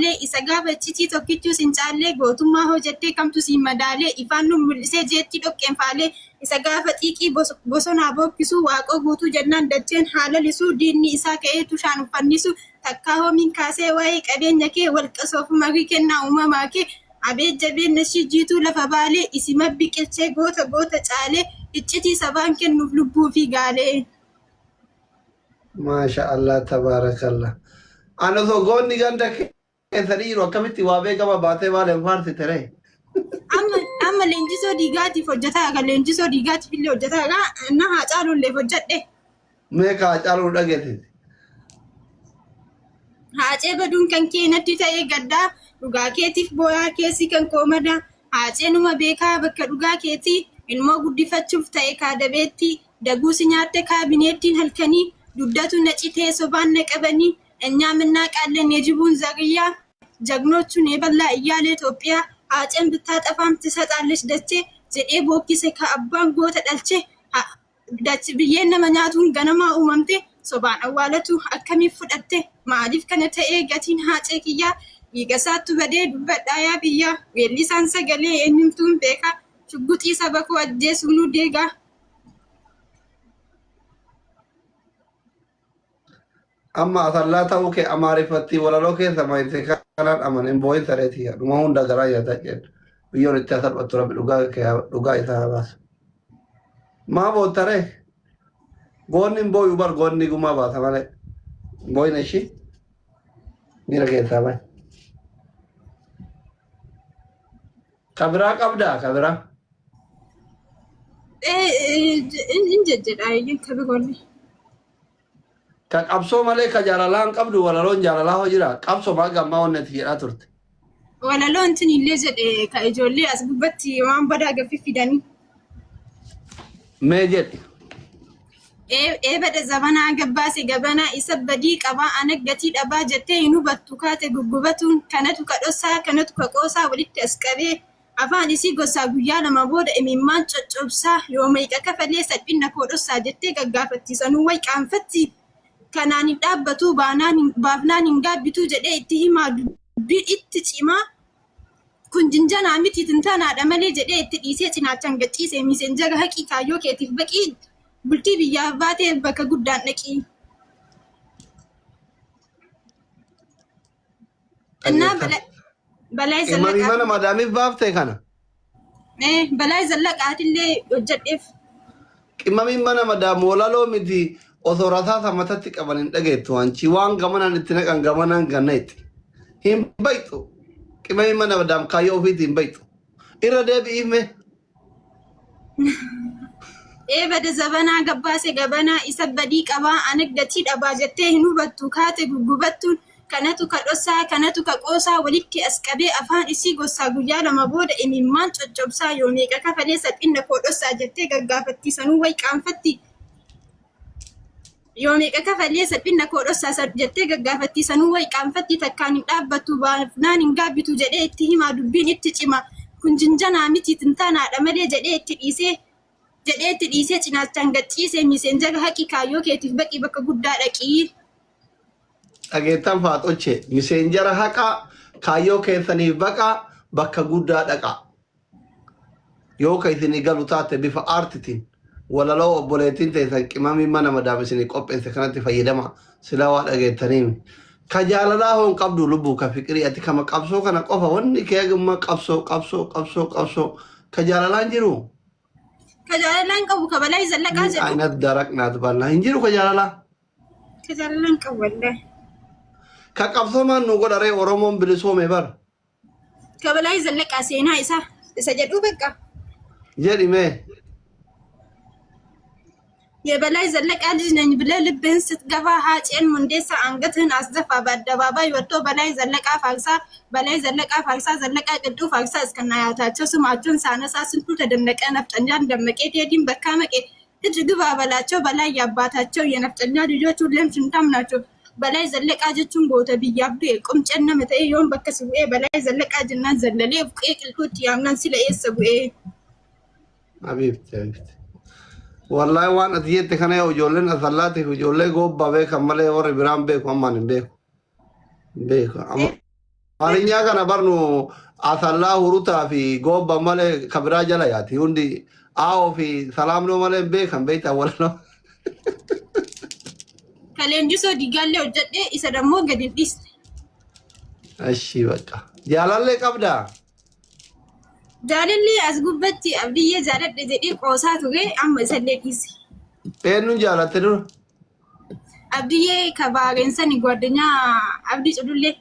Isa gaafa iccitii tokkichuu sin caallee gootummaa hoo jettee kamtu siin madaalee ifaan nu mul'isee jeetti dhoqqeen faalee isa gaafa xiiqii bosonaa bookkisuu waaqoo guutuu jennaan dacheen haa lalisuu diinni isaa ka'ee tushaan uffannisu takkaa hoomiin kaasee waa'ee qabeenya kee walqa soofumarii kennaa uumamaa kee abeet jabeenna ishii jiituu lafa baalee isima biqilchee goota goota caalee iccitii sabaan kennuuf lubbuu fi gaalee. Maasha Allah tabaarakallah. Ani osoo goonni ganda keessanii jiru akkamitti waa beekama baatee maal hin faarsite ree? Amma amma leenjisoo diigaatiif hojjetaa egaa leenjisoo diigaatiif illee hojjetaa egaa na haa caaluulleef hojjedhe. Mee ka Haacaaluu dhageessise. Haacee baduun kan kee natti ta'e gaddaa dhugaa keetiif booyaa keessi kan koo madaa haacee numa beekaa bakka dhugaa keetii ilmoo guddifachuuf ta'e kaadabeetti daguu si nyaatte kaabineettiin halkanii dugdatu na citee sobaan na qabanii እኛም እናውቃለን የጅቡን ዝርያ ጀግኖቹን የበላ እያለ ኢትዮጵያ haaceen ብታጠፋም ትሰጣለች ደቼ jedhee bookkise ka abbaan goota dhalche dachi biyyeen nama nyaatuun ganamaa uumamte sobaan awwaalatu akkamiif fudhatte maaliif kana ta'ee gatiin haacee kiyyaa dhiigasaattu badee dubbadhaa yaa biyyaa weellisaan sagalee eenyumtuun beekaa shugguxii saba koo ajjeesuu nu deegaa. Amma asallaa ta'uu kee amaariffatti walaloo keessa mayte kanaan aman hin boo'in saree tiyya dhuma hunda garaa nyaata jedhu biyyoon itti hasalphattu rabbi dhugaa kee dhugaa isaa haa baasu. Maa bootta ree? Goonni hin booyu bar goonni gumaa baasa malee. Hin boo'in ishii miira keessaa bahe. Ka biraa qabdaa ka biraa? In jejjedha eeyyan ka biroollee. Ka qabsoo malee ka jaalalaa hin qabdu walaloon jaalalaa hoo jira. Qabsoo maa gammaa wanni ati jedhaa turte. Walaloon tun illee jedhe ka ijoollee as gubbatti waan badaa gaffi fidanii. Mee jedhi. Eebada zabanaa gabbaase gabanaa isa badii qabaa ana gatii dhabaa jettee hin hubattu kaate guggubatuun kanatu ka dhossaa kanatu ka qoosaa walitti as qabee afaan isii gossaa guyyaa lama booda imimmaan coccobsaa yoo meeqa kafalee salphinna koo dhossaa jettee gaggaafattiisanuu way qaanfatti kanaan hin dhaabbatuu baanaan hin baafnaan hin gaabbituu jedhee itti himaa dubbiin itti cimaa kun jinjanaa miti tintanaadha malee jedhee itti dhiisee cinaachaan gachiise miseenjara haqii kaayyoo keetiif baqii bultii biyyaaf baatee bakka guddaan dhaqii. Innaa Dhageettan. Balaa Qimamii Zallaqaa mana madaamiif baaftee kana. Balaa Zallaqaatillee hojjedheef. Qimamiin mana madaam walaloo miti osoo rasaasa matatti qaban hin dhageettu anchi waan gamanaan itti naqan gamanaan ganna itti. Hin bayxu. Qimamiin mana madaam kaayyoo ofiitti hin bayxu. Irra deebi'iif mee. Eebada zabanaa gabbaase gabanaa isa badii qabaa ana gatii dhabaa jettee hin hubattu kaate guggubattuun kanatu ka dhossaa kanatu ka qoosaa walitti as qabee afaan isii gossaa guyyaa lama booda imimmaan coccobsaa yoo meeqa kafalee salphinna koo dhossaa jettee gaggaafattiisanuu way qaanfatti yoo meeqa kafalee salphinna koo dhossaa jettee gaggaafattiisanuu way qaanfatti takkaan hin dhaabbattu baafnaan hin gaabbitu jedhee itti himaa dubbiin itti cima kun jinjanaa miti tintanaadha malee jedhee itti dhiisee jedhee itti dhiisee cinaachaan gachiisee miseenjara haqi kaayyoo keetiif baqii bakka guddaa dhaqii. Dhageettan faaxoche miseenjara haqaa kaayyoo keessaniif baqaa bakka guddaa dhaqaa. Yoo ka isinii galu taate bifa aartitiin walaloo obboleettiin teessan qimamii mana madaam isinii qopheesse kanatti fayyadama silaa waa dhageettaniimi. Ka jaalalaa hoo hin qabdu lubbuu ka fiqirii ati kama qabsoo kana qofa wanni kee hagummaa qabsoo qabsoo qabsoo qabsoo ka jaalalaa hin jiru. Ka jaalalaa hin qabu ka balaa zallaqaa Min jedhu. aynat darak naat ballaa hin jiru ka jaalalaa. Ka jaalalaa hin qabu wallaahi. Ka qabsoo maan nu godha ree Oromoon bilisoome bar. Ka balaa zallaqaa seenaa isaa isa jedhuu bakka. Jedhi mee. የበላይ ዘለቀ ልጅ ነኝ ብለህ ልብህን ስትገፋ ሀጬን ሙንዴሳ አንገትህን አስደፋ። በአደባባይ ወጥቶ በላይ ዘለቃ ፋርሳ በላይ ዘለቃ ፋርሳ ዘለቃ ቅዱ ፋርሳ እስከናያታቸው ስማቸውን ሳነሳ ስንቱ ተደነቀ። ነፍጠኛን ደመቄ ቴዲን በካ መቄ ሂድ ግባ በላቸው በላይ ያባታቸው የነፍጠኛ ልጆች ሁሌም ሽንታም ናቸው። በላይ ዘለቃ jechuun goota biyyaaf du'e qomceen nama ta'e yoom bakka si bu'ee በላይ ዘለቃ jennaan zallalee of qe'ee qilxuutti yaamnaan sila eessa bu'ee. Habiibti habiibti. Wallahi waan ati jette kana yoo ijoolleen asallaatiif ijoollee goobbaa beekan malee warri biraan beeku ammaan hin beeku. Hin beeku. Amma Amaarinyaa kana barnu asallaa hurutaa fi goobba malee kabiraa jala yaati. Hundi aawoo fi salaamnoo malee hin beekan beektaa walaloo. Ka leenjisoo diigaallee hojjedhe isa dammoo gadi hin dhiisne. Ashii bakka. Jaalallee qabdaa? Jaalallee as gubbatti abdiyyee jaaladhe jedhee qoosaa ture amma isallee dhiise. Eenyuun jaalatte dura? Abdiyyee ka baareen sani gwaddinyaa abdii cudullee.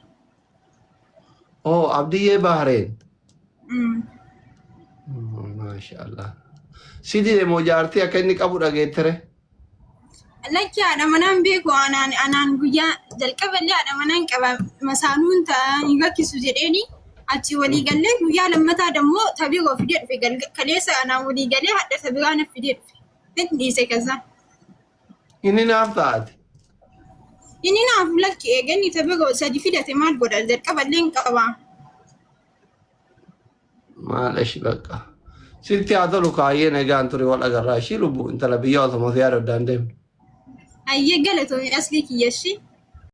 Oh, Abdiyyee Bahareen. Maasha Allah. Si dide moo jaartii akka inni qabu dhageettere? Lakki haadha manaan beeku anaan anaan guyyaa jalqaballee haadha manaan qaba masaanuun ta'anii rakkisu jedheeni achi walii gallee guyyaa lammataa dammoo tabiroo fidee dhufe kaleessa anaan walii galee hadha tabiraa na fidee dhufe. Inni dhiise kazaa. Inni naaf taate. Inni naaf lakki eeganni tabiroo sadi fidate maal godha jalqaballee hin qaba. Maal ishi bakka. Sitti haa tolu kaayyee nagaan ture wal agarraa ishii lubbu intala biyya osoo si yaada addaan deemnu. Ayyee galatoomi aslii kiyya ishii.